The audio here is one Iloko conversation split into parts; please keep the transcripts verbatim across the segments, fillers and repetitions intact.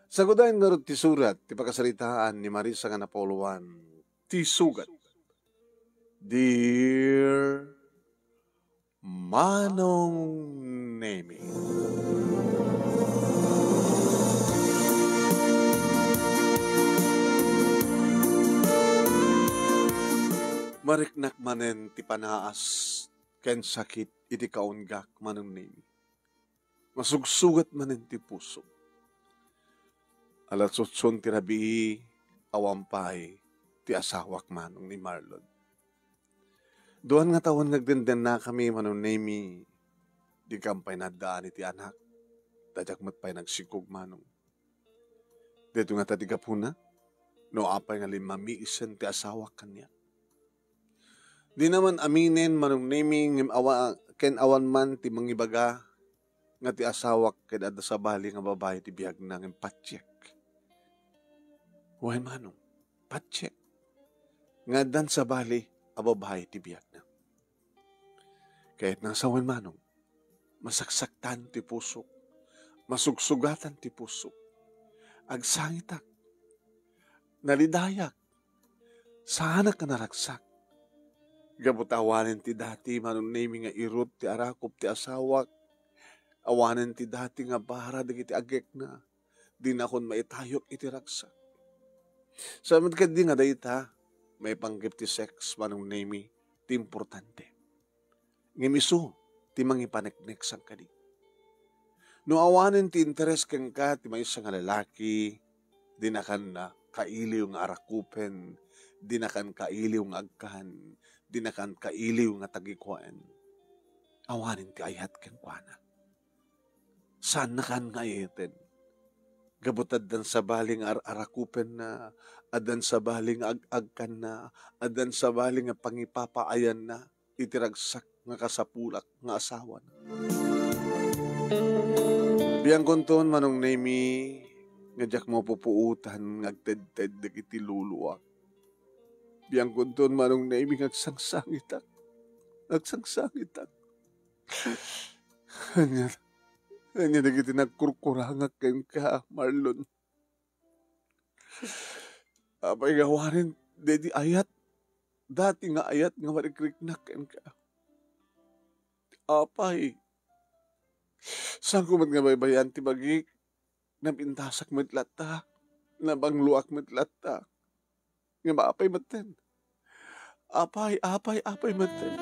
Sagudayen ngarud ti surat ti pakasaritaan ni Marisa nga napauluan, ti sugat, Dear Manong Nemi. Mariknak manen ti panaas ken sakit iti kaunggak, Manong Nemi. Masugsugat manen ti pusok. Alas otson ti rabii, awan pay ti asawak, Manong, ni Marlon. Duan nga tawen nga agdendennakami, Manong Nemi, dikan pay naaddaan iti anak. Diak met pay nagsikog, Manong. Daytoy ngata ti gapuna, no apay nga limmamiisen ti asawak kaniak. Dina man aminen, Manong Nemi, ngem awa-, ken awan man ti mangibaga nga ti asawak ket adda sabali nga babai ti biagna, ngem patiek. Wen, Manong, patiek nga addan sabali a babai ti biagna. Kayatna nga sawen, Manong, masaksaktan ti pusok, masugsugatan ti pusok. Agsangitak, nalidayak, saanak a naragsak. Gapu ta awanen ti dati, Manong Nemi, nga irut ti arakop ti asawak, awanen ti dati nga bara dagiti agekna, dinakon maitayok iti ragsak. Sa met ketdi nga dayta, maipanggep ti sex, Manong Nemi, ti importante. Ngem isu ti mangipaneknek sangkadi. No awanen ti interes kenka ti maysa nga lalaki, dinakan kailiw nga arakupen, dinakan kailiw nga agkan, dinakan kailiw nga tagikuaen. Awanen ti ayat kenkuana. Saannakan nga ayaten. Gapu ta addan sabali nga ar-arakupenna, addan sabali nga ag-agkanna, addan sabali nga pangipapaayanna iti ragsak nga kasapulak nga asawana. Biangkonton, Manong Nemi, nga diak mapupuotan nga agtedted dagiti luluak. Biangkonton, Manong Nemi, nga agsangsangitak. Agsangsangitak. Ania, ania dagiti nagkurkurangak kenka, Marlon? Apay nga awanen daydi ayat, dati nga ayat nga marikriknak kenka? Apay, saanko met nga baybay-an ti bagik? Napintasak met latta, nabangloak met latta. Ngem apay metten? Apay, apay, apay metten?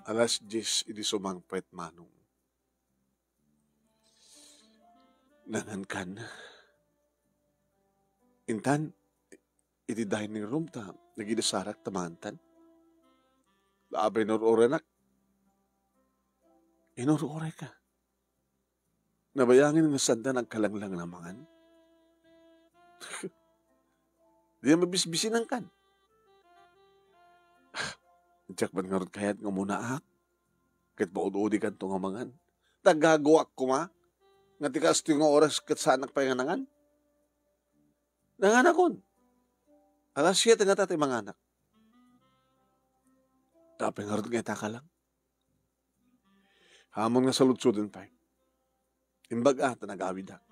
Alas dies idi sumangpet, Manong. Nangankan. Intan, iti dining room ta nagidasarak ta mangantan. Apay inur-urenak? Inur-ureka. Nabayagen nga saanda nagkalanglang a mangan? Di mabisbisinangkan. Diak man ngarud kayat nga umunaak ket maud-udikanto nga mangan. Ta gaguak koma nga ti kastoy nga oras ket saanak pay nga nangan. Nanganakon. Alas siete ngata ti manganak. Apay ngarud nga itaka lang? Ammon nga saludsoden pay. Imbag-a ta nagawidak.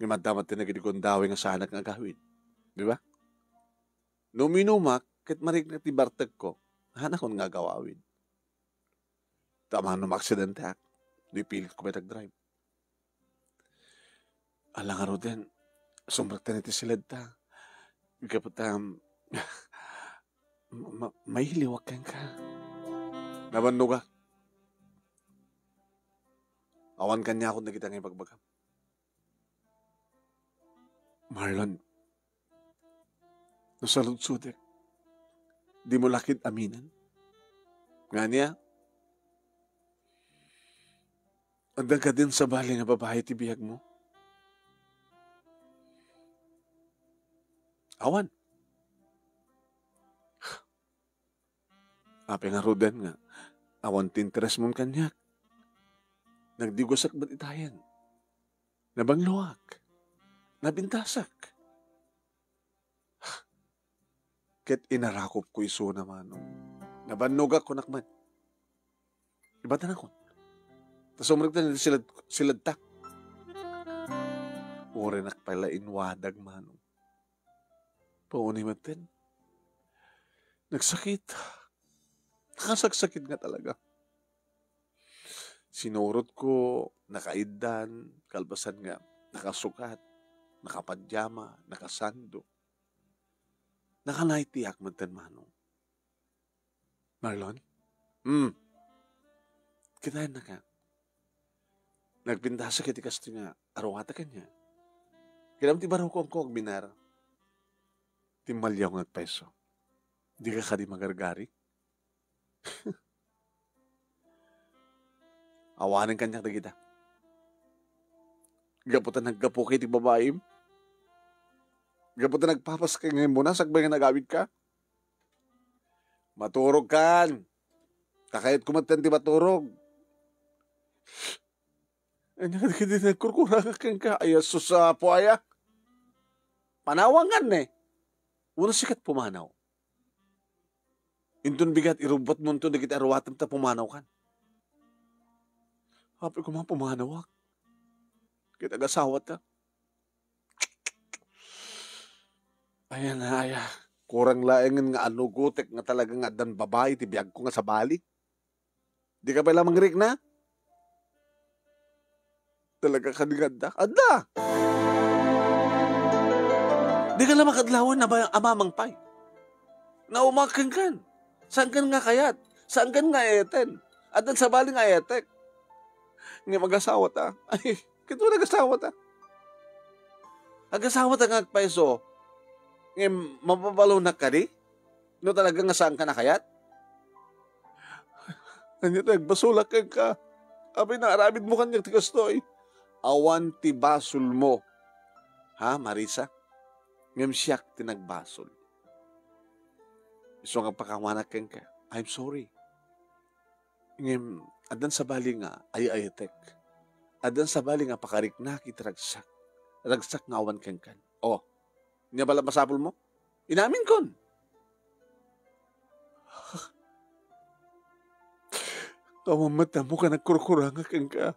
Ngem adda met ti nagidikundaway nga saanak nga agawid. Di ba? No uminumak, ket mariknak ti bartekko, haanakon nga agawawid. Ta mano maaksidente ak, no ipilitko met agdrive. Ala ngaruden, sumrekten iti siledta. Gapu ta, ma-, ma-, mailiwak kenka. Nabannogak. Awan kaniakon dagita nga ibagbagam. Marlon, no saludsodek, dimo la ket aminen? Ngania? Adda kadin sabali nga babai ti biagmo? Awan. Apay ngaruden nga awan ti interesmon kaniak? Nagdigosak met itayen. Nabangloak. Nabintasak. Ket inarakopko isuna, Manong. Nabannogak, kunak met. Ibatanakon. Ta sumrekta iti silad-, siladta. Uray nak pay la inwadag, Manong. Paunay metten. Nagsakit. Nakasagsakit nga talaga. Sinurotko, nakaiddan, kalpasan nga nakasukat, nakapadyama, nakasando. Nakanaitiak metten, Manong. Marlon? Hmm. Kitaennaka. Nagpintasak iti kastoy nga aruatak kaniak. Kinam ti barukongko, agbinar. Timmaliaw nga agpayso. Dika kadi magargari? Awanen kaniak dagita. Gapu ta naggapuka iti babaim? Gapu ta nagpapaska nga immuna sakbay nga nagawidka? Maturogkan. Kakayatko met ti maturog. Ania kadagiti nagkurkurangak kenka? Ay, sus, Apo, aya. Panawankan ne. Uno sikat pumanaw. Inton bigat, irubbatmonto dagiti aruatem ta pumanawkan. Apay koma pumanawak. Ket agasawata. Ayan, aya. Kurang laengen nga anugotek nga talaga nga addan babai ti biagko nga sabali. Dika pay la mangrikna? Talaga kadi nga adda? Adda! Dika la makadlawan a ma-, a mamangpay. Naumak kenkan. Saankan nga kayat? Saankan nga ayayten? Addan sabali nga ayatek. Ngem agasawata. Ay, ket wen agasawata. Agasawata nga agpayso. Ngem mapabalonak kadi? No talaga nga saankan a kayat? Ania ti agbasolak kenka? Apay naaramidmo kaniak ti kastoy? Awan ti basolmo. Ha, Marisa? Ngem siak ti nagbasol. Isu nga pakawanak kenka. I'm sorry. Ngem, addan sabali nga ay-ayatek. Addan sabali nga pakariknak iti ragsak. Ragsak nga awan kenkan. Oh, nia pay la masapulmo? Inaminkon. Awan met ammo nga nagkurkurangak kenka.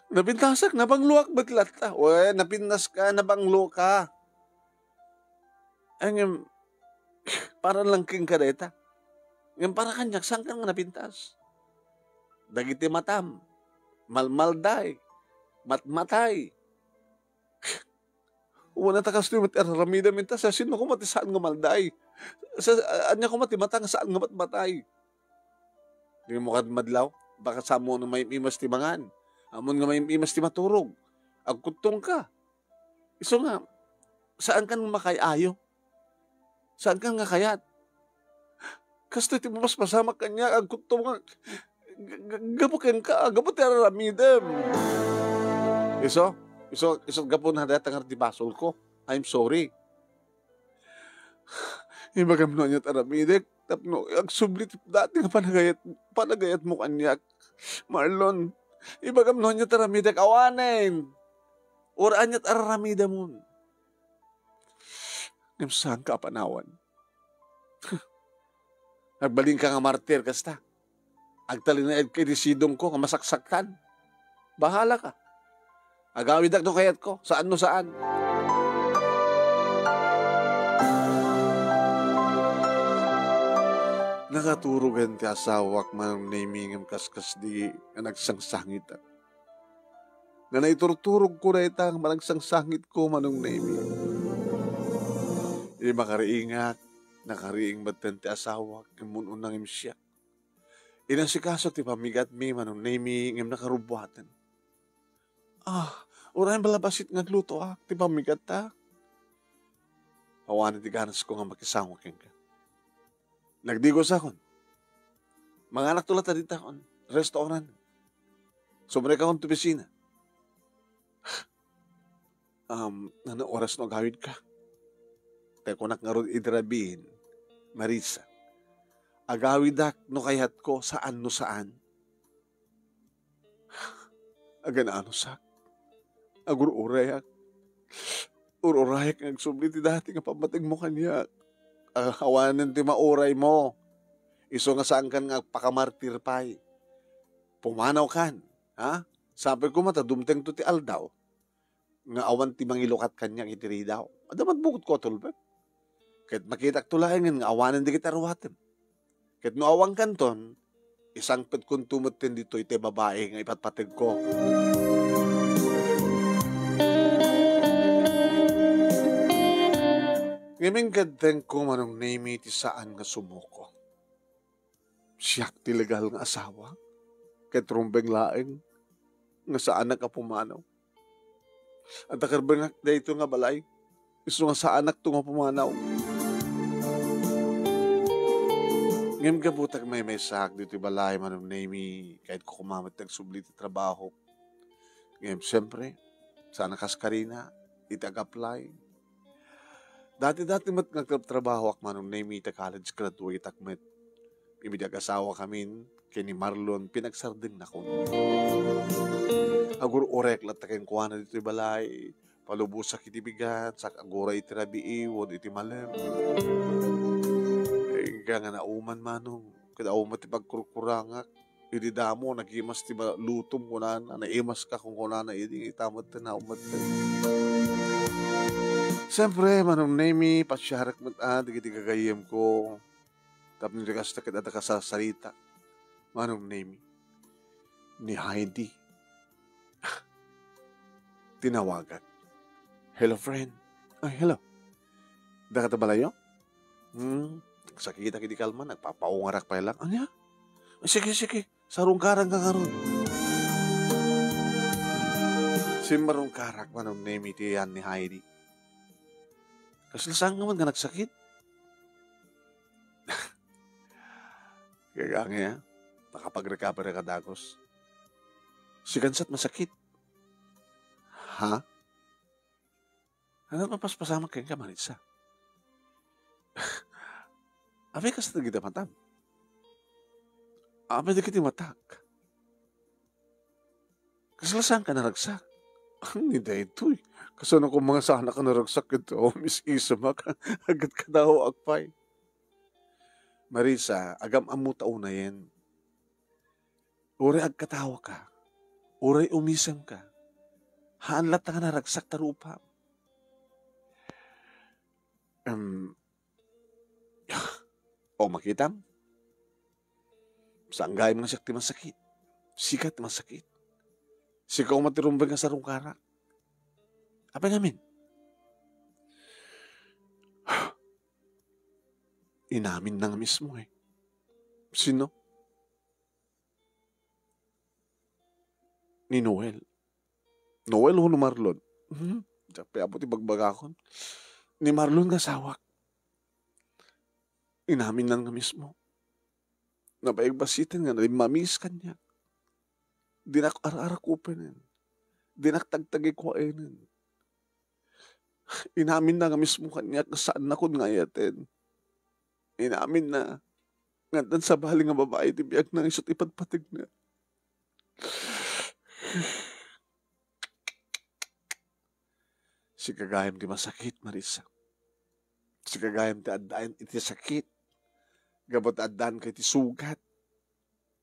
Napintasak, nabangloak met latta. Wen, napintaska, nabangloka. Ngem, para lang kenka dayta. Ngem para kaniak, saankan nga napintas? Dagiti matam, malmalday, matmatay. Wen, ta kastoy met ti ar-aramidem, inta, sa sino koma ti saan nga malday? Sa, ania koma ti mata nga saan nga matmatay? Dimo kad madlaw, baka samo nga maim-imas ti mangan. Ammom nga maim-imas ti maturog. Agkuttongka. Isu nga, saankan nga makaay-ayo. Saankan nga kayat. Kastoy ti mapaspasamak kaniak, agkuttonka. G-, g-, gapu kenka, gapu ti ar-aramidem. Isu, isu, isu, gapuna dayta nga di basolko. I'm sorry. Ibagam no ania ti aramidek tapno agsubli ti dati nga panagayat-, panagayatmo kaniak. Marlon, ibagam no ania ti aramidek, awanen. Uray ania ti ar-aramidemon. Ngem saanka a panawan. Agbalinka nga martir kasta. Agtalinaedka iti sidongko nga masaksaktan. Bahalaka. Agawidak no kayatko, saan no saan. Nakaturogen ti asawak, Manong Nemy, ngem kaskasdi nga nagsangsangitak. Nga naiturturogko dayta nga managsangsangitko, Manong Nemy. Idi makariingak, nakariing metten ti asawak, ngem un-una ngem siak. Inasikaso ti pammigatmi, Manong Nemy, ngem nakarubbuaten. Ah, uray bala bassit nga aglutoak ti pammigatta. Awanen ti ganasko nga makisango kenka. Nagdigosakon. Manganakto latta dita kon restaurant. Sumrekakon ti opisina. Um, ano oras no agawidka? Tay kunak ngarud idi rabiin, Marisa. Agawidak no kayatko, saan no saan. Agan-anosak. Agur-urayak. Ur-urayak nga agsubli ti dati nga pammategmo kaniak. Ah, awanen ti mauraymo. Isu nga saankan nga agpakamartir pay. Pumanawkan, ha? Sapay koma ta dumtengto ti aldaw nga awan ti mangilukat kaniak iti ridaw. Adda met bukotko a tulbek. Ket makitakto laengen nga awanen dagiti aruatem. Ket no awankanton, isangpetkonto metten ditoy ti babai nga ipatpategko. Ngem inkadtengko, Manong Nemi, ti saan nga sumuko. Siak ti legal nga asawa, ket rumbeng laeng nga saanak a pumanaw. Adda karbengak daytoy nga balay, isu nga saanakto nga pumanaw. Ngem gapu ta agmaymaysaak ditoy balay, Manong Nemi, kayatko koma met ti agsubli ti trabaho. Ngem, siempre, saan a kaskarina, iti ag-apply. Dati-dati met nga agtrabtrabahoak, Manong Nemi, ta college graduate-ak met. Idi agasawakamin ken ni Marlon, pinagsardengnak. Agur-urek latta kenkuana ditoy balay, palubosak iti bigat, sak-aguray iti rabii, wen iti malem. Inka nga nauman, Manong, ket awan met ti pagkurkurangak. Idi damo, nagimas ti ba-, lutom, kunana, naimaska, kunkunana, idi ita met ti naummet. Siempre, Manong Nemi, pasiarek met, ah, dagiti gagayyemko. Tapno di kasta ket adda kasasarita, Manong Nemi. Ni Heidi. Tinawagak. "Hello, friend." "Ay, hello. Daka ta balayyo?" "Hmm, nagsakitak idi kalman, nagpapaungarak pay lang." "Ania?" "Sige, sige, sarungkaranka ngarud." Simmarungkarak, Manong Nemi, iti yan ni Heidi. "Kasla saan nga man nga nagsakit?" "Kagangay, ah. Nakapag-recover ka dagus. Sikan sa ti masakit." "Ha?" "Ania ti mapaspasamak kenka, Marisa?" "Apay, kasta dagiti matam?" "Apay, dagiti matak." "Kasla saan ka naragsak?" "Ania daytoy? Kasano koma nga saanak a naragsak ket mis-isamak, agkatkataoak pay." "Marisa, agam-ammo ta unayen. Uray agkataoka, uray umisemka, haan latta nga naragsak ta rupam." Em, o, makitam? Saan gayam nga siak ti masakit. Sika ti masakit. Sika koma ti rumbeng nga sarungkarak. Apay ngamin? Inaminna nga mismo, eh. Sino? Ni Noel. Noel wenno Marlon? Hmm? Diak pay ammo ti bagbagakon. Ni Marlon nga asawak. Inaminna nga mismo. Nabayagbasiten nga nalimmamiis kaniak. Dinak ar-arakupenen. Dinak tagtagikuaenen. Inaminna nga mismo kaniak nga saannakon nga ayaten. Inaminna nga addan sabali nga babai ti biagna isu ti ipatpategna. Sika gayam ti masakit, Marisa. Sika gayam ti addaen iti sakit. Gapu ta addanka iti sugat.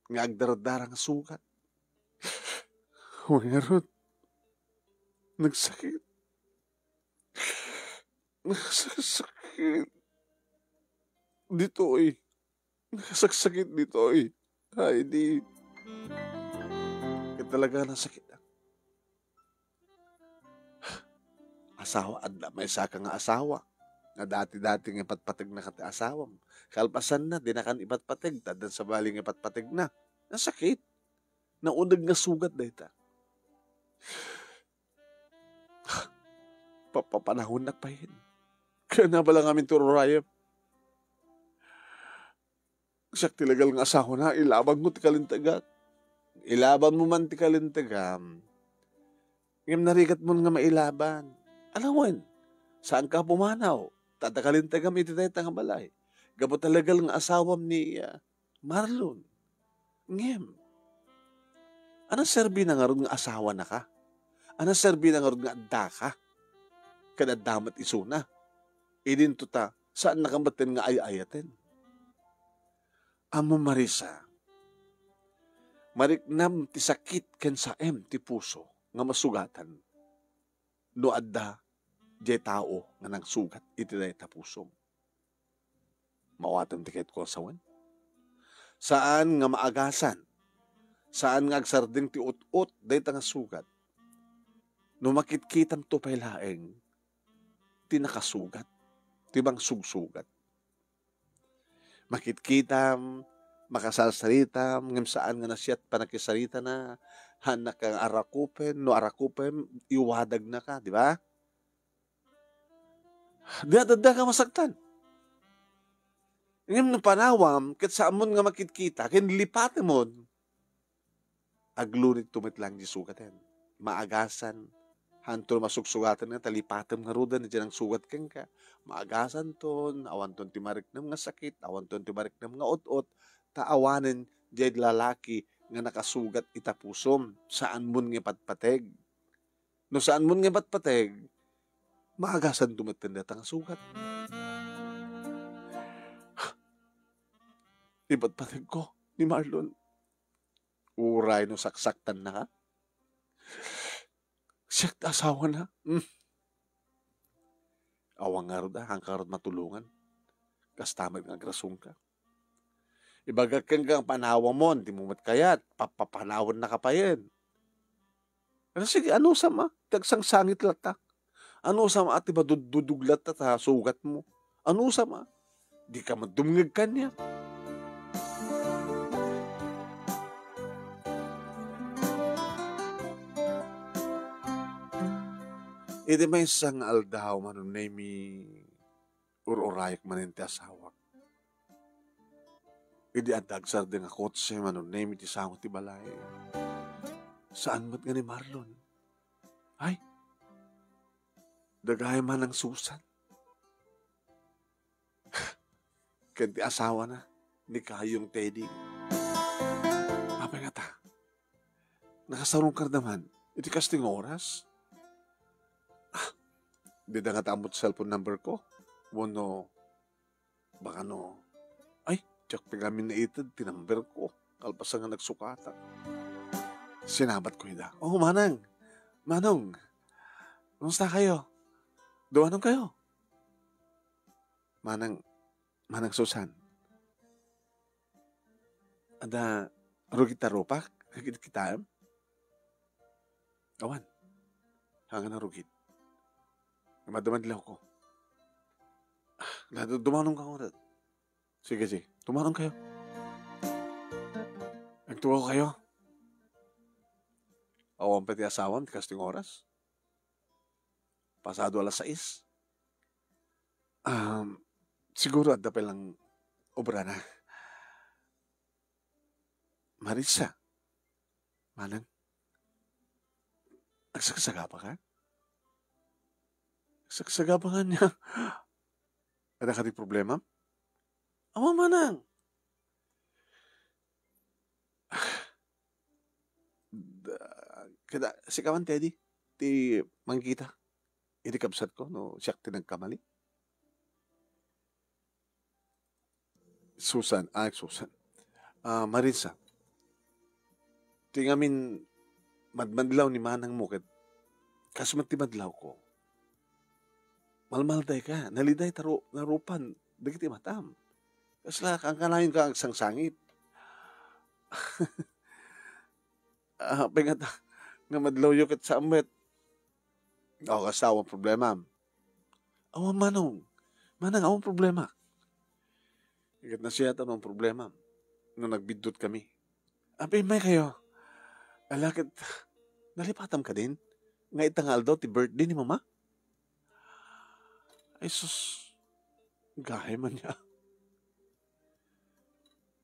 Nga agdardara nga sugat. Wen ngarud, nagsakit. Nagsakit. Ditoy. Nagsakit ditoy. Ay, di. Ket talaga nasakit. Asawa, adda maysaka nga asawa nga dati-dati nga ipatpategna ket ti asawam. Kalpasanna, dinakan ipatpateg, ta addan sabali nga ipatpategna. Nasakit. Nauneg nga sugat dayta. Papapanahonnak pay. Kaya nabala ngamin ti ururayem. Siak ti legal nga asawana, ilabanko ti kalintegak. Ilabanmo man ti kalintegam. Ngem narigatmon nga mailaban. Ala wen, saanka a pumanaw, ta adda kalintegam iti dayta nga balay. Gapu ta legal nga asawam ni, ah, Marlon. Ngem, ania serbina ngarud nga asawanaka? Ania serbina ngarud nga addaka? Ket adda met isuna. Idinto ta, saannaka metten nga ay-ayaten. Ammom, Marisa, Mariknam ti sakit ken saem ti puso nga masugatan no adda diay tao nga nangsugat iti dayta pusom. Maawatem ti kayatko a sawen? Saan nga maagasan, saan nga agsardeng ti ut-ot dayta nga sugat. No makitkitamto pay laeng ti nakasugat, ti mangsugsugat. Makitkitam, makasarsaritam, ngem saan nga nasiat panakisaritana, haannak nga arakupen, no arakupen, iwadagnaka, di ba? Di adda nga masaktan. Ngem no panawam, ket saanmon nga makitkita, ken lipatemon, aglunigto met laeng diay sugaten. Maagasan, haanto masugsugaten nga ta lipatem ngaruden diay nangsugat kenka. Maagasanton, awanton ti mariknam nga sakit, awanton ti mariknam nga ut-ot, ta awanen diay lalaki nga nakasugat ita pusom, saanmon nga ipatpateg. No saanmon nga ipatpateg, maagasanto metten dayta nga sugat. Ipatpategko ni Marlon. Uray no saksaktannaka. Siak ti asawana. Hmm. Awan ngarud a, haanka ngarud matulongan. Kasta met nga agrasonka. Ibagak kenka nga panawamon, dimo met kayat, papapanawannak payen. Pero sige, anusam a, ti agsangsangit latta. Anusam a, ti maduddudog latta ta sugatmo. Anusam a, dika met dumngeg kaniak. Iti maysa nga aldaw, Manong Nemy, ur-urayak manen ti asawak. Idi adda agsardeng a kotse, Manong Nemy, ti sango ti balay. Saan met nga ni Marlon? Ay, dagay Manang Susan. Ken ti asawana, ni Kayong Teddy. Apay ngata? Nakasarungkarda man iti kastoy nga oras? Ah, dida ngata ammo ti cellphone number ko? Wenno, baka no, ay, diak pay ngamin naited ti number ko. Kalpasan nga nagsukatak. Sinabat ko ida. Oh, Manang! Manong! Kumusta kayo? Dumanon kayo? Manang, Manang Susan. Adda rugit a rupa? Kakit-kitaem? Awan. Hanga na rugit. Madmadlaw ko. Ah, ladu-, dumanon ka ngarud. Sige, sige. Dumanon kayo. Agtugaw kayo. Awan pay ti asawam, ti kastoy nga oras. Pasado alas sais. Um, siguro adda pay lang obrana. Marisa, Manang, agsagsagaba ka? Agsagsagaba nga niya. Adda kadi problema? Awa, Manang. Da-, kada, sika man, Teddy, ti mangkita iti kabsat ko no siak ti nagkamali. Susan, ay, Susan. Ah, Marisa, ti ngamin madmadlaw ni manangmo ket kas met ti madlaw ko. Malmalday ka, naliday ta ru-, narupan dagiti matam. Kasla, kankanayon ka agsangsangit. Ah, apay ngata nga madlawyo ket saan met? O, kasta, awan problema. Awan, Manong. Manang, awan problema. Ket nasiatam no awan problema no nagbiddut kami. Apay, immay kayo. Ala ket, nalipatam kadin? Nga ita nga aldaw ti birthday ni Mama? Ay, sus. Gahi man niya.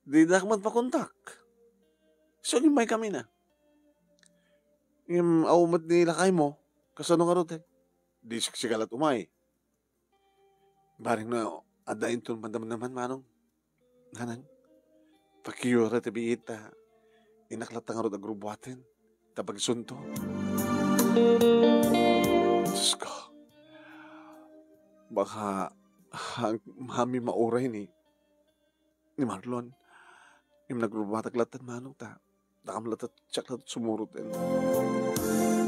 Didak man pakontak. So, immay kami na. Ngem, awan met ni lakaymo, kasano ngarud, eh? Di siksika la't umay. Bareng no adda inton madamdaman, Manong. Nanang, pakiyura ti biit ta innak latta ngarud agrubbuaten ta pagisunto. Diyos ko, baka hang-, mami mauray ni, ni Marlon. Ngem nagrubbuatak latta, Manong, ta Dakam latta, siak latta sumurot, eh.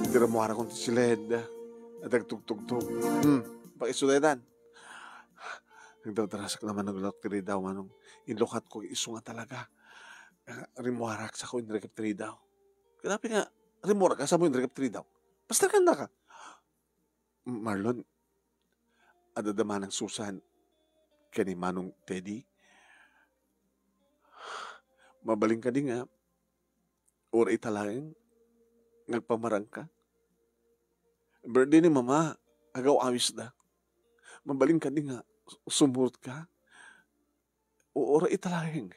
Ti rimmuarakon ti siled. Adda agtugtugtog. Hmm, pakiso daytan. Nagdardarasak naman, naglak ti ridaw, Manong. Inlukatko, isu nga talaga. Rimmuarak, sako inrikep ti ridaw. Kanapi nga, rimmuarak, sako inrikep ti ridaw. Basta kanda ka. Marlon, adda da Manang Susan ken ni Manong Teddy. Mabalin kadi nga, uray ita laeng nga agpamarangka? Birthday ni Mama, agaw-awisda. Mabalin kadi nga, sumurot ka? O, uray ita laeng.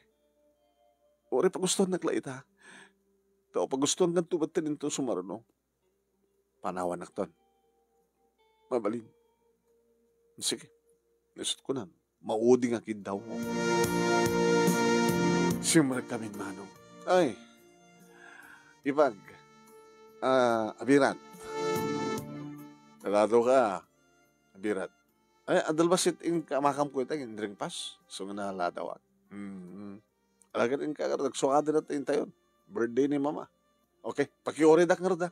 Uray pagustuannak la ita. Ta o pagustuankan to, batta dinto sumaruno. Panawanakton. Mabalin. Sige. Isut ko na. Maudi nga kiddawmo. Simmrek kami, Manong. Ay. Ipag. Ah, Abirat. Naladaw ka, Abirat. Ay, adda la bassit inka, makam ko ita, indring pas. So, nga naladawak. Mm. Alagad inka, ngarud, agsukaden tayo intayon. Birthday ni Mama. Okay, pakiuredak ngarud, ha.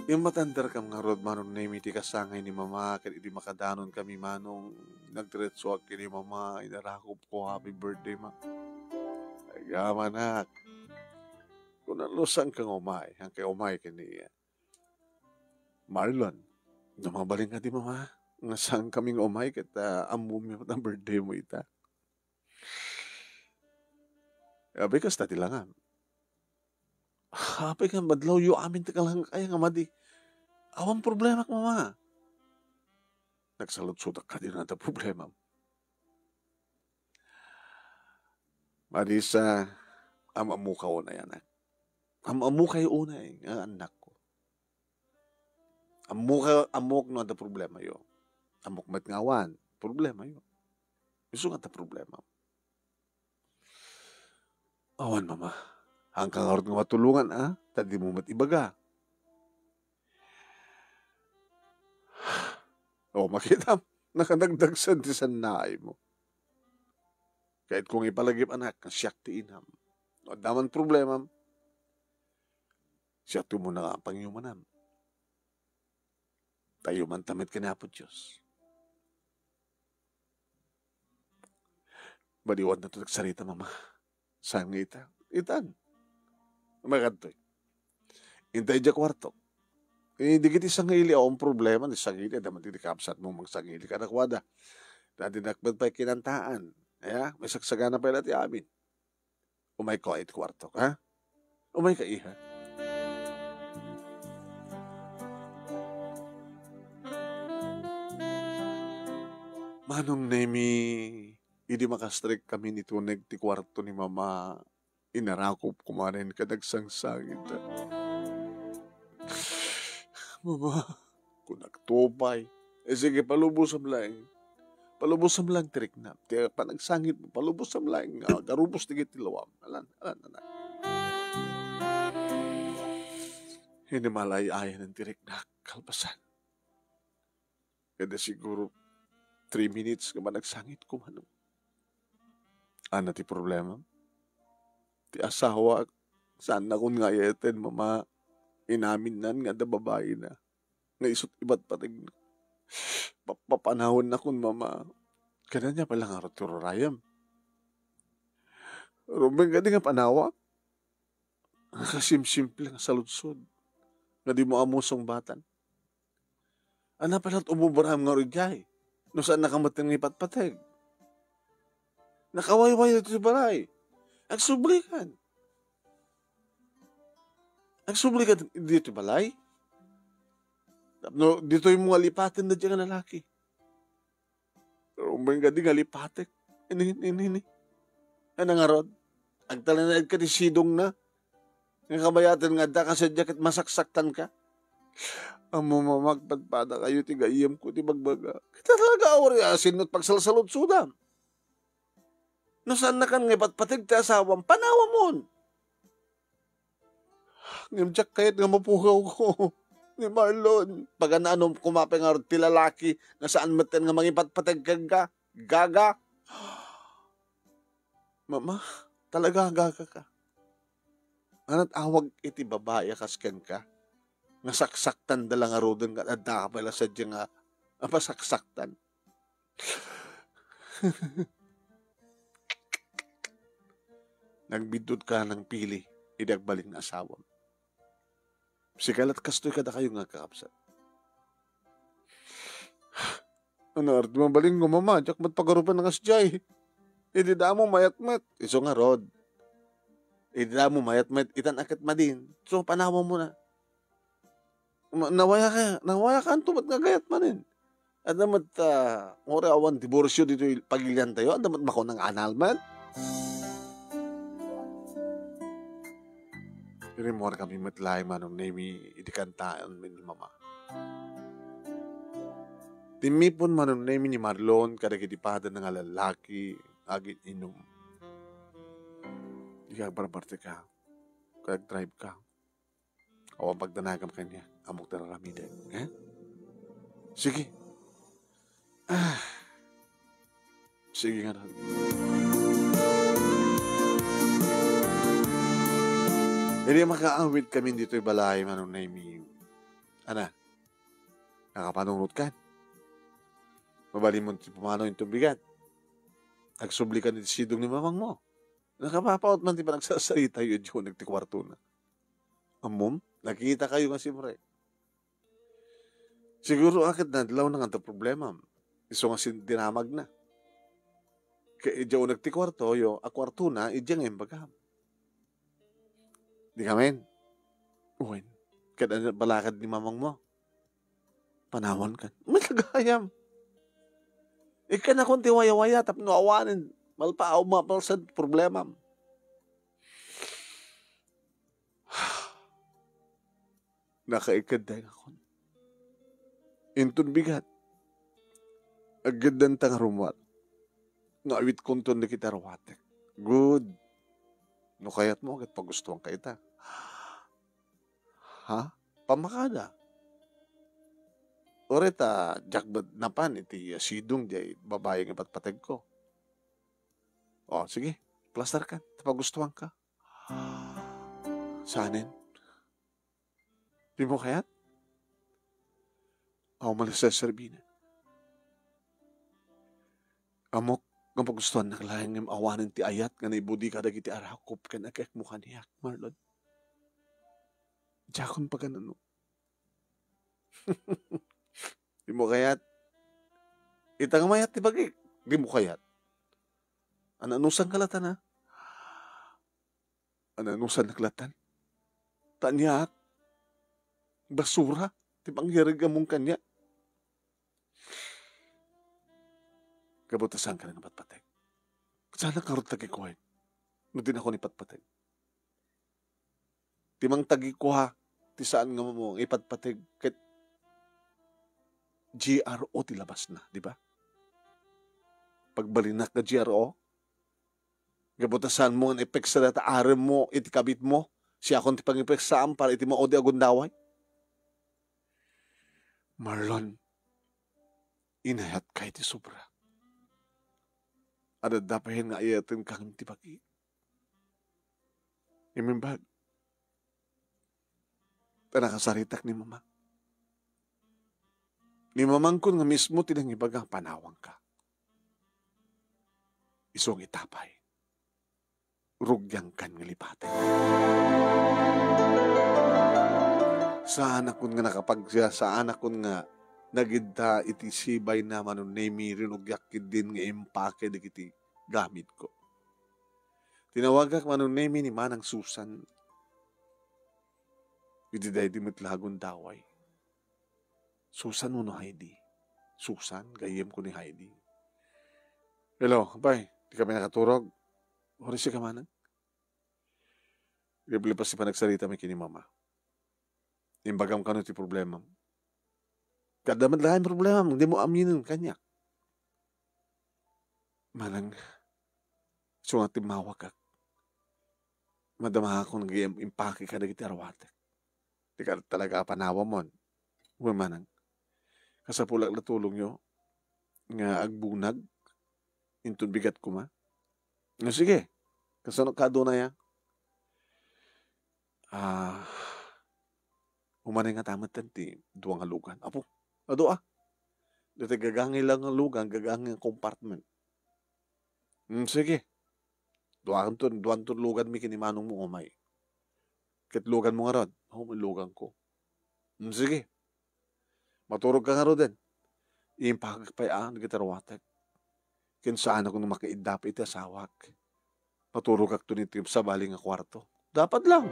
Immatanderkam ngarud, Manong Nemi, ti kasangay ni Mama, ket idi makadanon kami, Manong, nagdiretsoak ken ni Mama, inarakop ko, "Happy birthday, Ma." Agamanak. Kuna no saan ka nga umay, saan ka umay ken ni Marlon, no mabalin kadi, Mama, nga saan kami nga umay ket, ah, ammom met a birthday mo ita. Apay kasta ti langam. Apay nga madlawyo amin ti kalangkay nga madi. Awan problemak, Mama. Nagsaludsodak kadi no adda problemam. Marisa, am-ammoka unay, anak. Am-ammokay unay nga annakko. Ammoka, ammok no adda problemayo. Ammok met nga awan problemayo. Isu nga adda problema. Awan, Mama. Haanka ngarud nga matulongan, a? Ta dimo met ibaga. O, makitam, nakanagdagsen ti sannaaymo. Kayatko nga ipalagip, anak, nga siak ti inam. No adda man problemam, siak ti umuna nga pangyumanam. Ta ayumanta met ken Apo Dios. Baliwanna to nagsarita, Mama. Saan nga ita? Itan. Makadtoy. Intay idiay kuarto. Eh, dagiti sangili, awan problema, ti sangili, adda man ti kabsatmo mangsangili kadakuada. Ta dinak met pay kinantaan. Aya, masagsagana pay la ti amin. Umayka iti kuartok, ha? Umayka, iha. Manong Nemi, idi makastrik kami ni Tuneg ti kuarto ni Mama, inarakop kumanen ket agsangsangit. "Mama," kunak, "tupay." "Eh, sige, palubosam laeng. Palubosam laeng ti riknam. Ti panagsangitmo, palubosam laeng nga agarubos dagiti lawam." Alan, alan, anak. Inimalay-ayanen ti riknak, kalpasan. Kada siguro three minutes nga managsangit ko, Manong. Ania ti problema? Ti asawak, saannakon nga ayayten, Mama. Inaminnan nga adda babaina nga isut' ipatpategna. Pa-, papanawennakon, Mama. Ket ania pay la ngarud ti urarayem? Rumbeng kadi nga panawak? Nakasimsimple nga saludsod nga dimo ammo sungbatan. Ania pay la't umobraam ngarud idiay no saannaka metten nga ipatpateg? Nakawayway ditoy balay. Agsublikan. Agsublikan ditoy balay. Tapno ditoymo nga lipaten daydiay nga lalaki. Rumbeng kadi nga lipatek. Ini, ini, ini. Ania ngarud? Agtalinaedka ti sidongna. Nga kabayaten nga adda ka sadiay ket masaksaktanka. Ammom, Mama, agpadpadakayo ti gayyemko ti bagbaga. Ket talaga, awan a sinno ti pagsalsaludsodam. No saannakan nga ipatpateg ti asawam, panawamon. Ngem diak kayat nga mapugawko ni Marlon. Paganaanom koma pay ngarud ti lalaki nga saan metten nga mangipatpateg kenka. Gaga. Mama, Talaga, gaga ka. Ania ti awag iti babai a kas kenka? Nga saksaktanda la ngaruden ket adda ka pay la sadiay nga, a pasaksaktan. Nagbiddut ka nang pili idi agbalin nga asawam. Sika la't kastoy kadakayo nga agkakabsat. Ania ti mabalinko, Mama? Diak met pagarupen a kasdiay. Idi damo mayat met. Isu ngarud. Idi damo mayat met, itan a ket madin. So, panawam mo na. Ma-, nawaya ka, nawaya ka anto met nga gayat manen. Adda met, ah, uray awan diborsio ditoy pagiliantayo, adda met makunang anal met. Rimmuar kami met laeng, Manong Nemi, idi kantaenmi ni Mama. Timmipon, Manong Nemi, ni Marlon kadagiti padana nga lallaki nga agin-inum. Ikaw, agbarbartek ka. Kag drive ka. Awan pagdanagam kaniak, ammok ti ar-aramidek, eh? Sige. Ah. Sige nga. Idi makaawid kami ditoy balay, Manong Nemi. Ana, nakapanunot ka. Mabalinmo ti pumanaw inton bigat. Agsubli ka ni sidong ni mamangmo. Nakapapaut man ti panagsarsaritayo idiay uneg ti kuartona. Ammom, nakitakayo nga simre. Siguro a ket nadlawna nga adda problemam. Isu nga sin-, dinamagna. Ket idiay uneg ti kuartoyo, a kuartona, idiay nga imbagam. Di ka men? Wen. Ket ania balakad ni mamangmo? Panawankan. Met la gayam. Ikkannakon ti wayawaya tapno awanen malpa a umapalsad problemam. Nakaiked dayakon. Inton bigat, aggeddanta nga rummuar. Nga awitkonton dagiti arwatek. Good. No kayatmo, ket pagustuanka ita. Ha? Pamakada. Uray ta diak met napan iti sidong diay babai nga ipatpategko. O, sige. Plastarkan. Ta pagustuanka. Sanen? Dimo kayat? Aw, maliserserbina. Ammok nga pagustuannak laeng ngem awanen ti ayat nga naibudi kadagiti arakop ken agkekmo kaniak, Marlon. Diakon pagan-ano. Dimo kayat? Ita nga mayat ti bagik, dimo kayat? Ananusan ka latan, ha? Ananusan naglatan? Ta aniaak? Basura ti pangyarigamon kaniak. Gapu ta saanka nga patpateg. Saanak ngarud tagikuaen no dinakon ipatpateg? Ti mangtagikua ti saan nga mamo nga ipatpateg ket G R O ti labasna, di ba? Pagbalinak nga G R O, gapu ta saanmo nga naipeksa dayta aremmo iti kabitmo, siakon ti pangipeksaam para iti maudi a gundaway. Marlon, inayatka iti sobra. Adda pay nga ayatenka ngem ti bagi. Ngem imbag, ta nakasaritak ni Mama. Ni mamangkon nga mismo ti nangibaga, panawanka. Isu nga ita pay, rugiangkan nga lipaten. Saanakon nga nakapagsiya, saanakon nga nagidta iti sibayna, Manong Nemi, rinugiak ketdin nga impake dagiti gamitko. Tinawagak, Manong Nemi, ni Manang Susan. Iti daydi met la a gundaway. Susan wenno Heidi? Susan, gayyemko ni Heidi. Hello, apay, di ka pay nakaturog? Uray sika, Manang? Liplipas ti panagsaritami ken ni Mama. Imbagam kano ti problemam. Adda met laeng problemam, dimo aminen kaniak. Manang, isu nga timmawagak. Madamagakon nga im-, impake kadagiti arwatek. Di ka talaga a panawamon. Wen, Manang, kasapulak la tulongyo nga agbunag inton bigat koma. No, sige. Kasano ka aduna ya? Ah, umanay ngata metten ti dua nga lugan. Apo, adu a. Ditoy gagangay lang nga lugan, gagangay nga compartment. Hmm, sige. Duanton, duanton luganmi ken ni manongmo, umay. Ket luganmo ngarud? Oo, luganko. Hmm, sige. Maturogka ngaruden. Impakek pay a dagiti ruatek. Ken saanakon makaidda pay iti asawak. Maturogakton iti sabali nga kuarto. Dapat lang.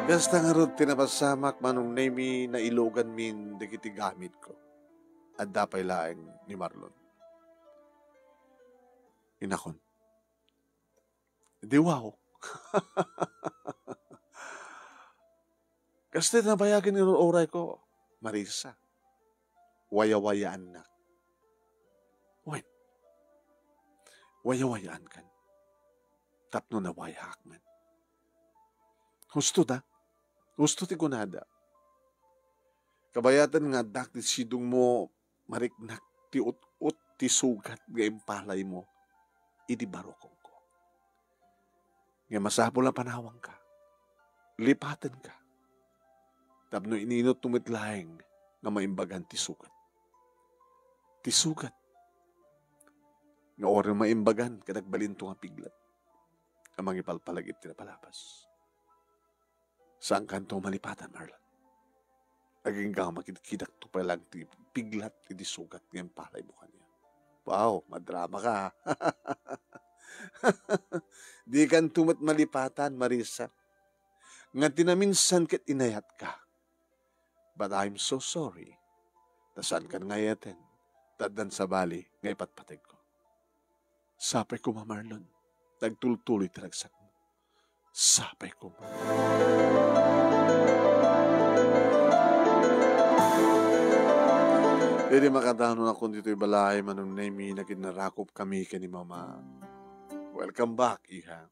Kasta ngarud ti napasamak, Manong Nemi, nailuganmin dagiti gamitko. Adda pay laeng ni Marlon. Inakon. Di wow. Kasta ti nabayag iti ur-urayko, Marisa. Wayawayaannak. Wen, wayawayaankan. Tapno nawayaak man. Husto da. Husto ti kunada. Kabayatan nga addak ti sidongmo, mariknak ti ut-ot ti sugat nga impalaymo idi barukongko. Nga masapul a panawanka, lipatenka, tapno ininutmo met laeng nga maimbagan ti sugat. Ti sugat nga uray maimbagan ket agbalinto nga piglat a mangipalpalag iti napalabas. Saankanto malipatan, Marlon. Agingga makidkidakto pay lang ti piglat iti sugat nga impalaymo kaniak. Wow, madrama ka, ha? Dikanto met malipatan, Marisa. Nga ti naminsan ket inayatka. But I'm so sorry. Ta saankan nga ayaten. Ta addan sabali nga ipatpategko. Sapay koma, Marlon. Nagtultuloy ti ragsakmo. Sapay koma. Idi makadanon akon ditoy balay, Manong Nemi, nagkinnarakop kami ken ni Mama. Welcome back, iha.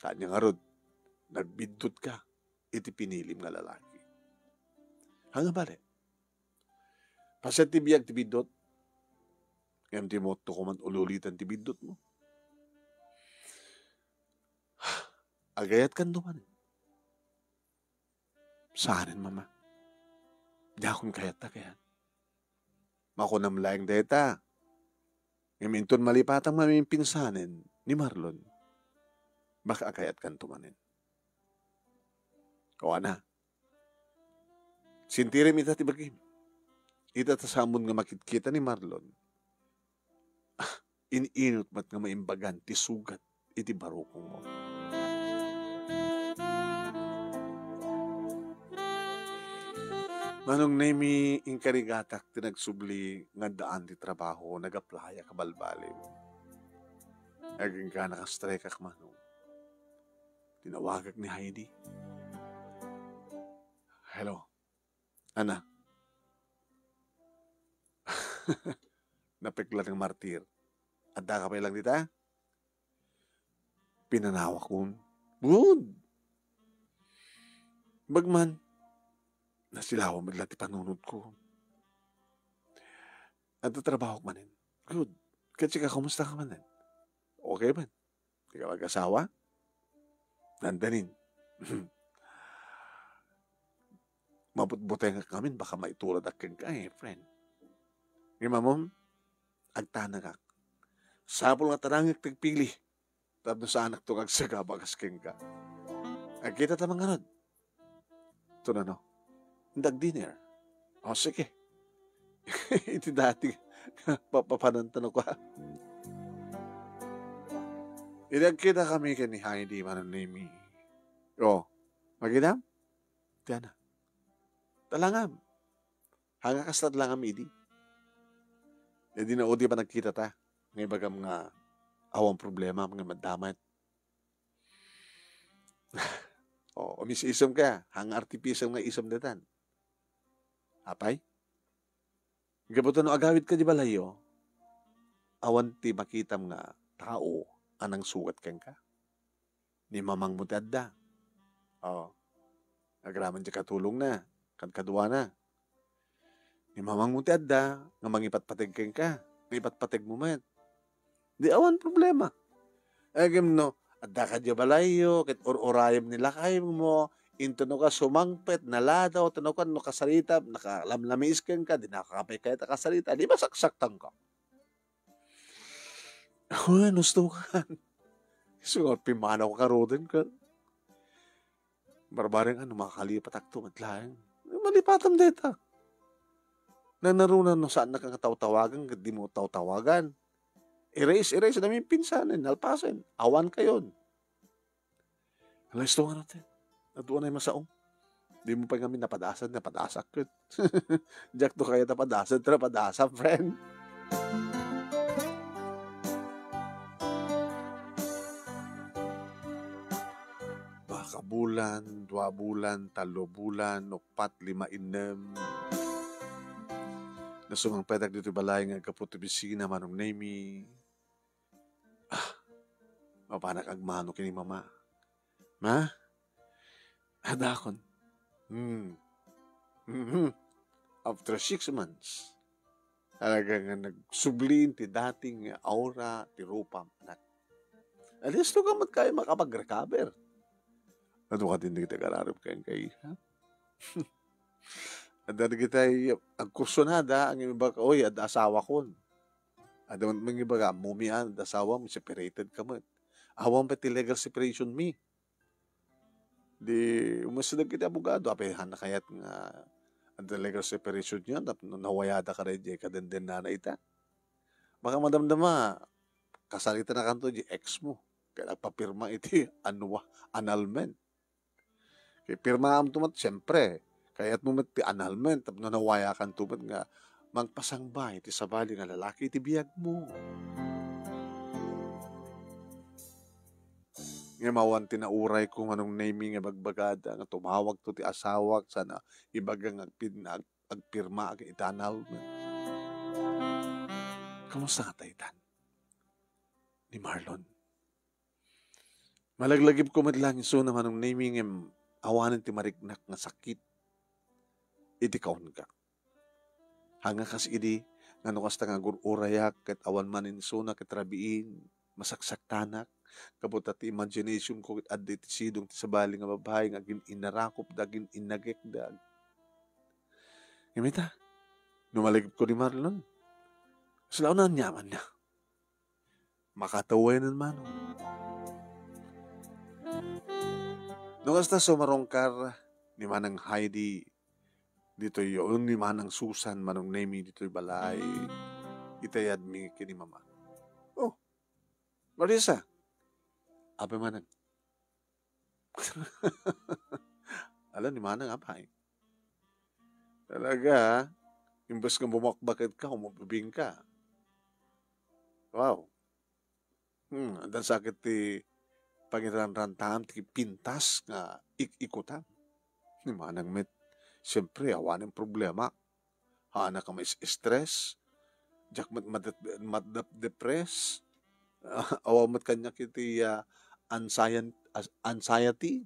Ania ngarud, nagbiddutka iti pinilim nga lalaki. Ania bale? Paset ti biag ti biddut. Ngem di mo to koman ululitan ti biddutmo. Agayatkanto manen. Saanen, Mama. Diakon kayat ta kayat. Makunam laeng dayta. Ngem inton malipatam nga maminpinsanen ni Marlon, baka agayatkanto manen. O ana, sintirim ita ti bagim. Ita ta sa ammon nga makitkita ni Marlon. Ah, in-inut met nga maimbagan ti sugat iti barukongmo. Manong Nemi, inkarigatak ti nagsubli nga addaan ti trabaho, nag-applyak a balbaliw. Agingga naka-strike-ak, Manong. Tinawagak ni Heidi. Hello. Ana. Napeklat nga martir. Addaka pay lang dita? Pinanawakon. Good. Bagman, nasilaw met la ti panunotko. Adda trabahok manen. Good. Ket sika, kumusta ka manen? Okay man. Ikaw ag-asawa? Nandanin. Mabutbutengak ngamin, baka maituradak kenka, eh, friend. Ngem ammom, agtanekak. Sapul nga tarangek ti agpili. Tapno saanakto nga agsagaba kas kenka. Agkita ta man ngarud. Ito na, no? Nag-dinner. O, sige. Iti dati, papapananta no kwa. Idi agkita kami ken ni Heidi, Manong Nemi. O, magidam? Ti ana. Talangam. Haan nga kasla talangam idi. Idi naudi pa nagkita ta. Nga ibagam nga awan problema, nga madamay. O, umis-isem ka, haan nga artificial nga isem daytan. Apay? Gapu ta no agawidka di balayyo, awan ti makitam nga tao a nangsugat kenka. Ni mamangmo ti adda. O, agraman ti katulongna, kadkaduana. Ni mamangmo ti adda nga mangipatpateg kenka. ipatpategmo met. Di awan problema. Ngem no, adda ka diay balayyo, ket ur-urayem ni lakaymo, intono ka sumangpet, naladaw, tono ka, no kasarita, nakalamlamiis kenka, di na ka pay kayat a kasarita, di masaksaktanka. Wen, husto ka. Isu nga pimmanaw ka garuden ket barbareng ano, makakalipatakto met laeng. Malipatam dayta. Nanaruna no saannak nga tawtawagan, ket dimo tawtawagan. Erase, erase, daymi pinsanen, nalpasen. Awan kayon. Ala, isu nga natin. Adu anay masaom. Dimo pay ngamin napadasan, napadasak ket. Diakto kayat a padasan, ta napadasam, friend. Makabulan, dua bulan, tallo bulan, uppat, lima, innem. Nasumangpetak ditoy balay nga aggapu ti opisina, Manong Nemy. Ah, mapanak agmano ken ni Mama. Ma, adakon. Hmm. Mhm. After six months, talaga nga nagsubli ti dating nga aura ti rupam, anak. Alisto ka met kay makapag-recover. Adu kadin dagiti agararem ken kay, ha? Adda dagiti agkursunada, ang iba ka, "Oy, adda asawakon." Adda man mangibaga, "Ammomi, ah, adda asawam, separated ka met." Awan pay ti legal separation mi. Di, umus dagiti abogado, apay, hana kayat nga adda legal separation niya, tap-, no nawayada ka daydiay, kadendennana ita. Baka madamdama, kasarita na kanto di ex mo. Kaya nagpapirma iti anwa-, annulment. Kay pirmaam to met, siyempre, kayat mo met ti annulment, tapno nawayakan to met nga mangpasangba iti sabali nga lalaki iti biag mo. Nga mawan ti nauray ko, Manong Nemy, nga bagbagada nga tumawag to ti asawak, sana ibaga nga agpin-, ag-, agpirma iti annulment. Kamusta nga taytan ni Marlon? Malaglagipko met laeng isuna, Manong Nemy, ngem awanen ti mariknak nga sakit iti kaungak. Haan nga kas idi, nga no kasta nga agur-urayak ket awan man isuna ket rabiin, masaksaktanak, gapu ta ti imagination ko ket adda iti sidong ti sabali nga babai nga agin-innarakopda, agin-innagekda. Ngem ita, no malagipko ni Marlon, kasla aniamanna. Makatawayan man. No kasta, sumarungkar ni Manang Heidi ditoy, o ni Manang Susan, Manong Nemy, ditoy balay, itayadmi ken ni Mama. Oh, Marisa. Apay, Manang? Ala ni Manang, apay? Talaga, imbes nga bumakbaket ka, umubing ka. Wow. Hmm, addan sa ket ti pangiranrantaam ti pintas nga ik-ikutam. Ni Manang met, siyempre, awanen problema. Haanka mais-stress, diak met madep-, madep-, depress. Awan met kaniak iti, ah, ansien-, as-, anxiety.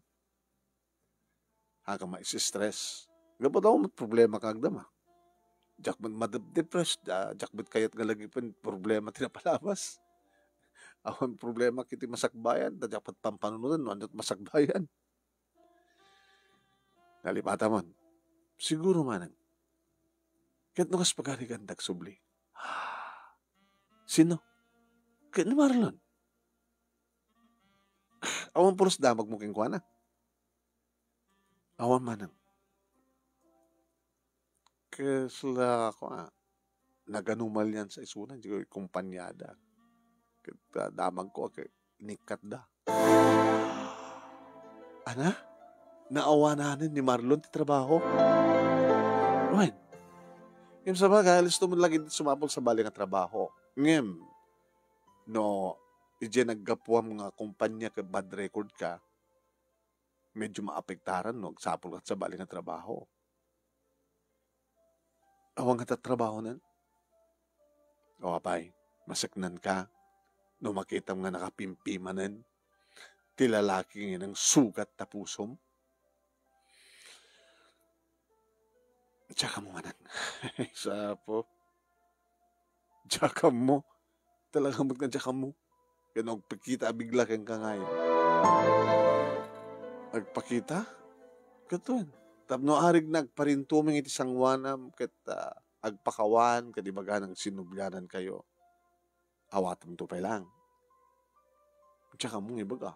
Haanka mais-stress. Gapu ta awan met problema kagdama. Diak met madep-, depressed, ah, diak met kayat nga lagipen problema ti napalabas. Awan problema iti masakbayan, ta diak met pampanunotan no ania ti masakbayan. Nalipatam man. Siguro, Manang. Ket no kas pagarigan, agsubli. Sino? Ket ni Marlon. Awan pulos damagmo kenkuana? Awan, Manang. Kasla, kua, naganumal yan sa isuna, di ko kumpanyada. Ket, ah, damagko, ket nikkatda. Ana? Naawananen ni Marlon ti trabaho? Wen. Ngem sabagay, alisto met laeng sumapul sa bali nga trabaho. Ngem, no, idiay naggapuam nga kumpanya ket bad record ka, medyo maapektaran no agsapul ka sa bali nga trabaho. Awan nga tatrabahonen? O apay, maseknanka no makitam nga nakapimpimanen ti lalaki nga nangsugat ta pusom? Tsaka mo manen. Sapo. Diak ammo. Talaga met nga diak ammo. Ken agpakita a bigla kenka ngay. Agpakita? Katon. Tapno arig na agparintumeng iti sangoanam ket, ah, agpakawan ket ibaganang sinublianankayo. Awatemto pay laeng. Diak ammo nga ibaga.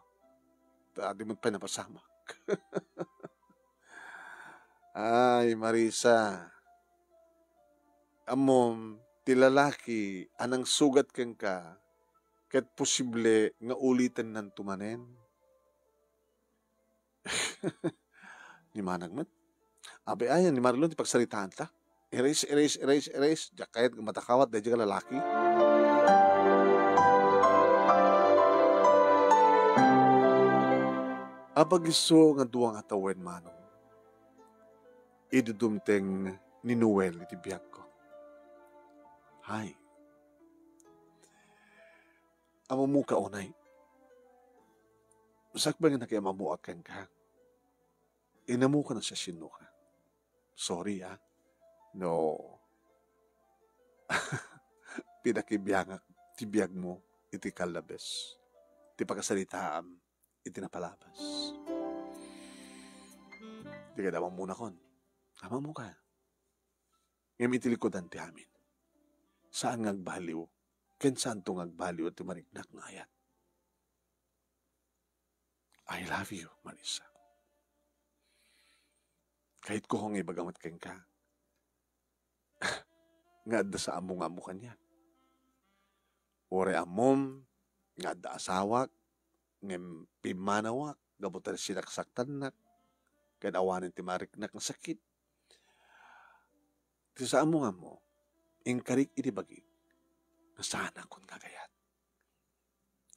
Ta di met pay napasamak. Ay, Marisa. Ammom, ti lalaki a nangsugat kenka, ket posible nga ulitennanto manen. Ni manang met. Abi, ayan, ni Marlon, ti pagsaritaanta. Erase, erase, erase, erase. Diak kayat nga madakawat daydiay a lalaki. Apag-isu nga dua nga tawen, manong, idi dumteng ni Noel iti biagko. Hay. Ammoka unay. Sakbay nga nakiammoak kenka. Inammoka no siasinoka. Sorry, ah. No pinakibiangak ti biagmo iti kallabes. Ti pakasaritaam iti napalabas. Di ka daw ammonakon. Ammoka. Ngem iti likudan ti amin, saan nga agbaliw, ken saanto nga agbaliw ti mariknak nga ayat. I love you, Marisa. Kayatko nga ibaga met kenka nga adda sa ammo nga ammo kaniak. Uray ammom nga adda asawak, ngem pimmanawak gapu ta sinaksaktannak, ken awanen ti mariknak nga sakit. Ti sa ammo nga ammo, inkarik iti bagik nga saanakon nga agayat.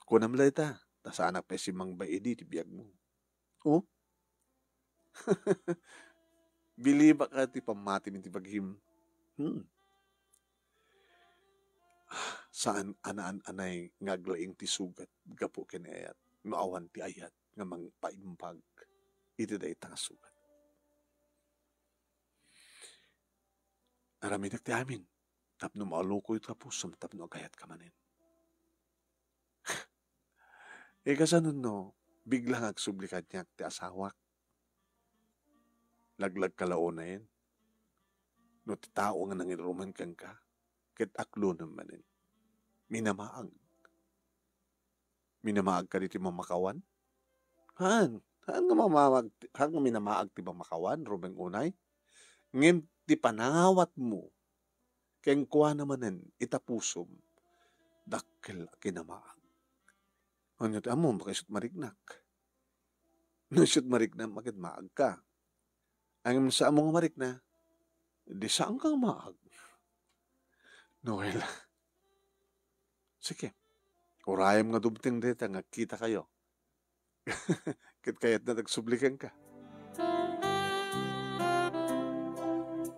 Kunam la ita, ta saanak pay simmangbay idi ti biagmo. Oh? Bilibak a ti pammatim iti bagim. Hmm. Saan a naan-anay nga aglaing ti sugat gapu ken ayat no awan ti ayat nga mangpaimbag iti dayta nga sugat. Aramidek ti amin tapno maalukoy ti pusom tapno agayatka manen. Ikasano no bigla nga agsubli kaniak ti asawak? Laglagka la unayen? No ti tao nga nangiruman kenka, ket aklonem manen. Minamaag. Minamaag kadi ti mamakawan? Haan. Haan nga mamaag, haan nga minamaag ti mamakawan, Ruben unay. Ngem ti panangawatmo kenkuana manen ita pusom, dakkel a kinamaag. Ania ti ammom, baka isu't mariknak. No isu't mariknak, maagka. Ngem sa ammo nga marikna, di saanka nga maag. Noel. Sige. Urayem nga dumteng dayta nga agkitakayo. Ket kayatna nga agsubli kenka.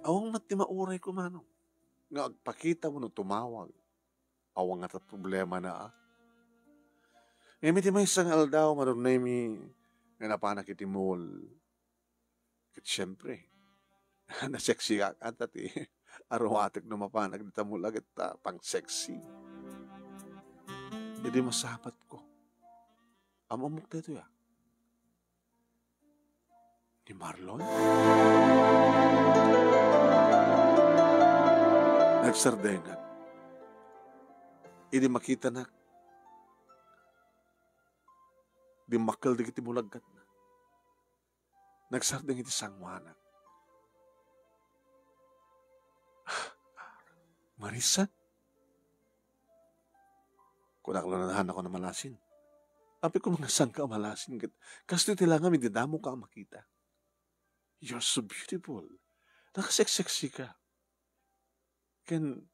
Awan met ti maurayko, manong, nga agpakita wenno tumawag. Awan ngata problemana, a. Ngem iti maysa nga aldaw, madurnaymi nga napanak iti mall. Ket siempre, nasexy ka, ata ti aruatek no mapanak dita mall a ket, ah, pang-sexy. Idi masapatko, am-ammok daytoy, a. Ni Marlon? Nagsardengak. Idi makitanak, dimmakkel dagiti mulaggatna. Nagsardeng iti sangoanak. Marisa? Kunak la, nahanakon a malasin. Apay koma nga saanka a malasin ket kastoy ti langam idi damoka a makita. You're so beautiful. Nakaseksexy ka. Ken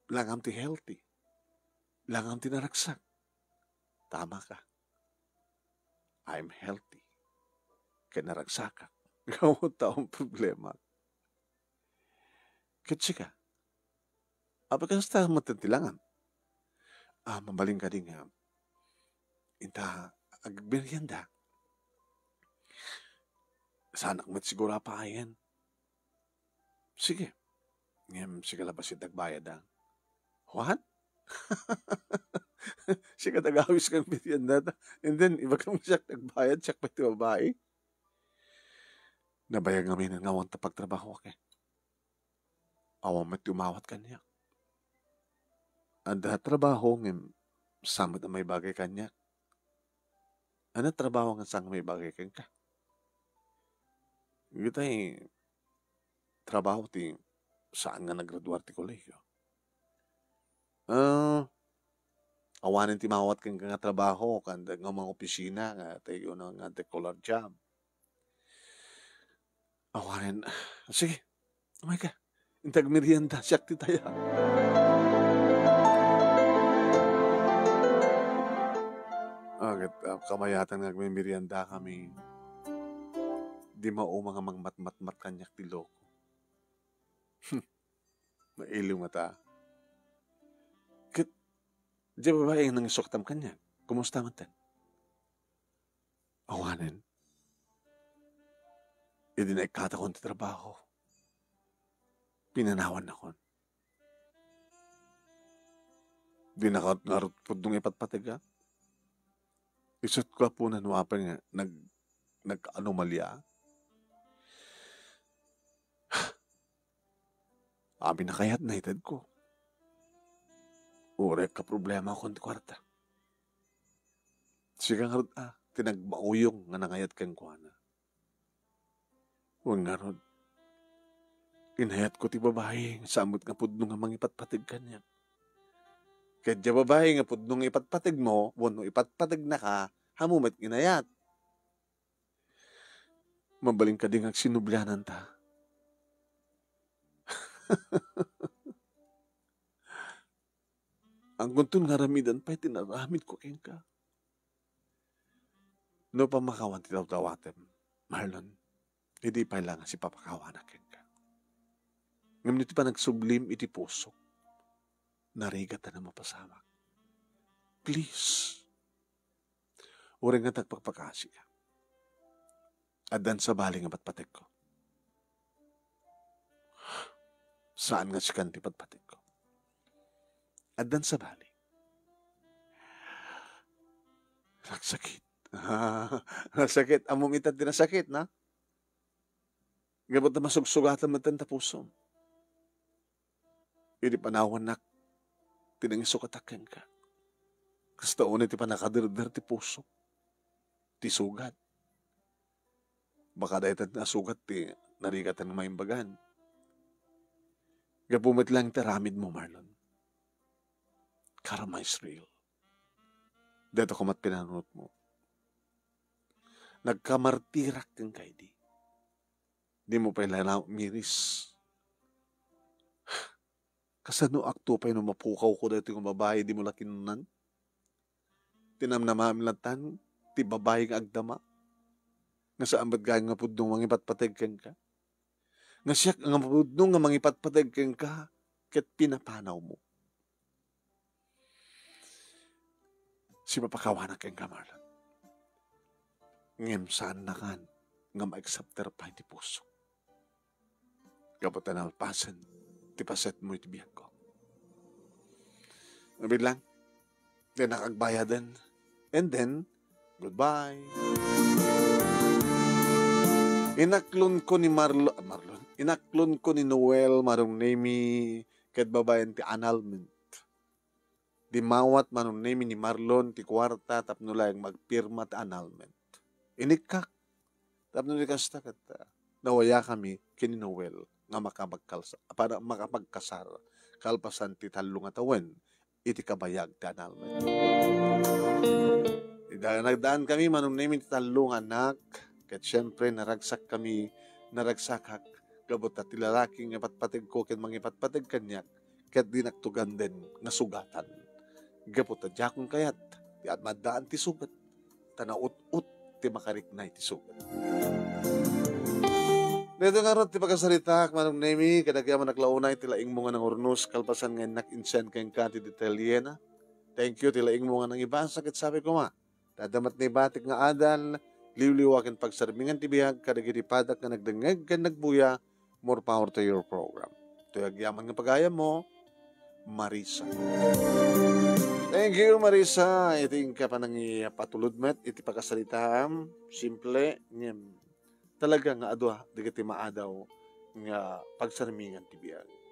langam ti healthy. Langam ti naragsak. Tama ka. I'm healthy. Ken naragsakak. Awan ti awan problema. Ket sika, apay kasta met ti langam? Ah, mabalin kadi nga inta agmerienda. Saanak met siguro a paayen. Sige. Ngem sika la bassit ti agbayad, a. "What?" Sika nagawis nga merienda, and then ibagam nga siak nagbayad, siak pay ti babai. Nabayag ngamin nga awan ta pagtrabahoak. Awan met ti umawat kaniak. Adda trabaho ngem saan met a maibagay kaniak. Adda trabaho nga saan nga maibagay kenka. Dagitoy trabaho ti saan nga naggraduar ti kolehiyo. Ah, awanen ti mawat kenka nga trabaho, kanda nga mga opisina nga tayo na nga the color job. Awanen, sige, umay ka. Intag merienda, siak ti taya. Ah, ket, ah, kamayatan nga agmemerienda kami. Di mauma nga mangmatmatmat kaniak ti loko. Mailiw ngata. Ket, di babae nga nangisokatam kaniak. Kumusta man ten? Awanen. Idi naikkatakon ti trabaho, pinanawannakon. Di nakat ngarud pudno nga ipatpateg, ah. Isut ko, Apo, no apay nga nag-, nag-anomalya. Amin a kayat naitedko. Uray agkaproblema kon ti kuarta. Sika ngarud, ah, ti nagmauyong nga nangayat kenkuana. Wen ngarud, inayatko ti babai nga saan met nga pudno nga mangipatpateg kaniak. Ket diay babai nga pudno nga ipatpategmo wenno ipatpategnaka, ammom met nga inayat. Mabalin kadi nga agsinubliananta? Anggunton nga aramidan pay ti naramidko kenka. No pammakawan ti dawdawatem, Marlon, idi pay la nga sipapakawanak kenka. Ngem no ti panagsublim iti pusok, narigat a mapasamak. Please, uray nga agpakpakasika. Addan sabali nga patpategko. Saan nga sikan ti patpategko. Addan sabali. Nagsakit. Nagsakit. Ammom ita ti nasakit, na? Gapu ta masugsugatan met ta pusom. Idi panawannak ti nangisukatak kenka. Kasta unay ti pannakaderder ti puso. Ti sugat. Baka dayta nga sugat ti narigatan nga maimbagan. Gapu met lang ti aramidmo, Marlon. Karma is real. Dayta koma ti pinanunotmo. Nagkamartirak kenka idi. Dimo pay la miris. Kasano akto pay no mapukawko daytoy nga babai, dimo la kinunan? Tinamnamam latan ti babai nga agdama. Nga saan met gayam nga pudno mangipatpateg kenka? Nga siak nga pudno nga mangipatpateg kenka ket pinapanawmo. Sipapakawanak kenka, Marlon. Ngem saannakan nga ma-accepter pay ti puso. Gapu ta nalpasen ti pasetmo iti biagko. Nabit lang, dinak agbayaden. And then, goodbye. Inaklonko ni Marlo-, ah, Marlon. Inaklonko ni Noel, Manong Nemi, ket babaen ti annulment. Dimmawat, Manong Nemi, ni Marlon ti kuarta tapno laeng magpirma ti annulment. Inikkak. Tapno di kasta ket, ah, nawayakami ken ni Noel nga makapagkalsa-, para makapagkasar kalpasan ti tallo nga tawen iti kabayag ti annulment. Ida-, nagdaankami, Manong Nemi, ti tallo nga annak, ket siempre, naragsakkami, naragsakak, gapu ta ti lalaki nga patpategko ken mangipatpateg kaniak, ket dinak tuganden nga sugatan. Gapu ta diakon kayat ti maddaan ti sugat, ta naut-ot ti makarikna iti sugat. Daytoy ngarud ti pakasaritaak, Manong Nemi, ket agyamanak la unay ti laingmo nga nangurnos kalpasan nga innak insend kenka ti detalyena. Thank you ti laingmo nga nangibasa ket sabi koma, ta adda met naibatik nga adal, liwliwa ken pagsarmingan ti biag kadagiti padak nga nagdengngeg ken nagbuya. More power to your program. Toy agyaman nga pagayammo, Marisa. Thank you, Marisa. Iti inka panangipatulod met iti pakasaritaam. Simple, ngem talaga nga adu dagiti maadaw nga pagsarmingan ti biag.